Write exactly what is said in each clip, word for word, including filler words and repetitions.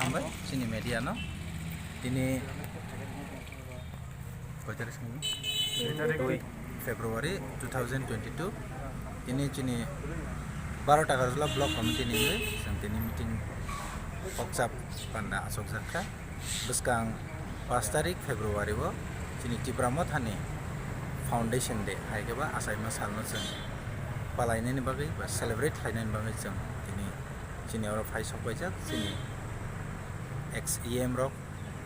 Hambai chini media no. Tini koi tarik sini? Dui February two thousand twenty-two. Tini chini baro ta Karjala Block Committee ni wngwi chwng tini meeting kokchap panda achukjak kha. Bwskang paanch tarik February o chini Tipra Motha ni Foundation Day hai khe ba achaima salno chwng palainani bagwi ba celebrate khlainani bagwi chwng tini chini oro phai sokpaijak chini ex E M rok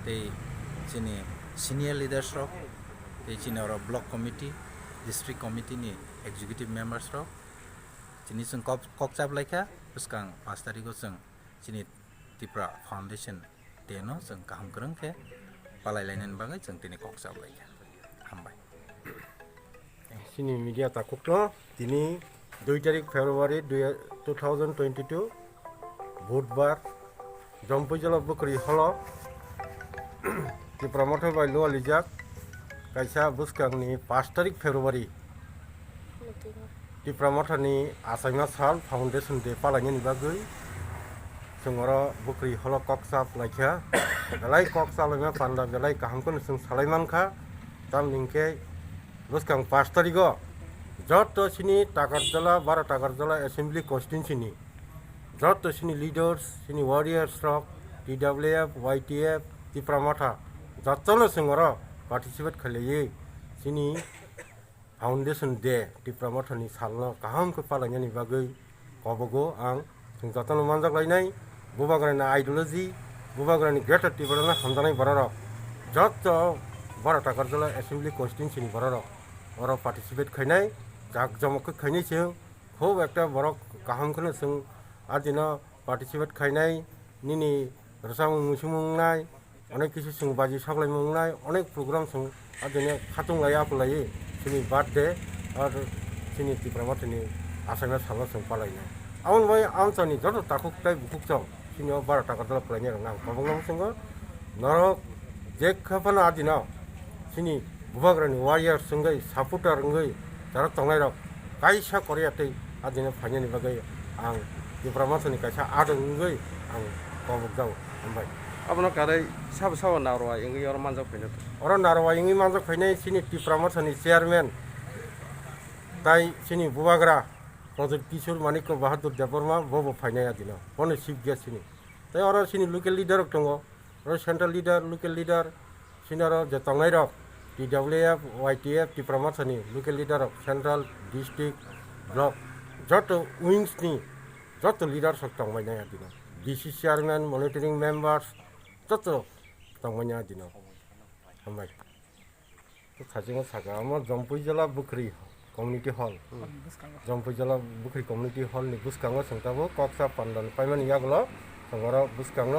tei chini senior leaders rok tei chini oro block committee, district committee ni executive members rok chini chwng kok, kokchap laikha. Bwskang paanch tarik o chwng chini Tipra Foundation Day no chwng kaham kwrwng khe palai lainani bagwi chwng tini kokchap laikha. Hambai. Chini media takhukno tini dui tarik February dui, two thousand twenty-two Budhbar Jompui Jala Bwkhri Holo Tipra Motha bai lualijak kaisa bwskangni paanch tarik February Tipra Motha ni achaima sal Foundation Day palainani bagwi chwng oro Bwkhri Holo kokchap laikha. Belai kokchap laima panda belai kaham kheno chwng salai mankha. Tamni hwnkhe bwskang paanch tarigo joto chini Takarjala, baro Takarjala Assembly Constituency ni joto chini leaders, chini warriors rok, T W F, Y T F, Tipra Motha jotono chwng oro participate khlaiwi chini Foundation Day Tipra Motha ni salno kaham khe palainani bagwi kobogo ang chwng jotono manjak lainai. Bubagrani ideology, Bubagrani Greater Tipraland hamjaknai bororok, joto baro Takarjala Assembly Constituency ni bororok oro participate khainai, jak jomok khe khainai chwng, khub ekta borok kaham kheno chwng adino participate khainai, nini rwchapmung muisingmung wngnai, onek kisu chwng baji soklaimung wngnai, onek program chwng adini khatung lai apu lai chini birthday ar chini Tipra Mothani achaima salno chwng palainai. Aboni bai amchaini joto takhuk tei bukhuk chwng chini o baro Takarjala palainai rokno ang kwbangma muchungo. Norok je khe phano adino chini Bubagrani warriors wngwi, supporter wngwi jara tongnairok kaisa Korea tei adino phainani bagwi ang Tipra Mothani kaisa adong wngwi ang kobok jago. Hambai. Abono karwi sabo sabo narwai wngwi oro manjak phaina tongo. Oro narwai wngwi manjak phainai chini Tipra Mothani chairman tai chini Bubagra Pradyot Kishore Manikya Bahadur Debbarma, bo bo phainai adino, bono chief guest chini. Tai oro chini local leader rok tongo, oro central leader, local leader, chini oro je tongnai rok, T W F, Y T F, Tipra Mothani local leader rok, central, district, block, joto wings ni joto leaders rok tongmai nai adino. D C chairman, monitoring members, joto tongmai nai adino. Hambai. Khasingo saka omo Jompui Jala Bwkhri Community Hall. Jompui Jala Bwkhri Community Hall ni bwskango chwng tabuk koksa pandal paimani yagulo chwng oro bwskango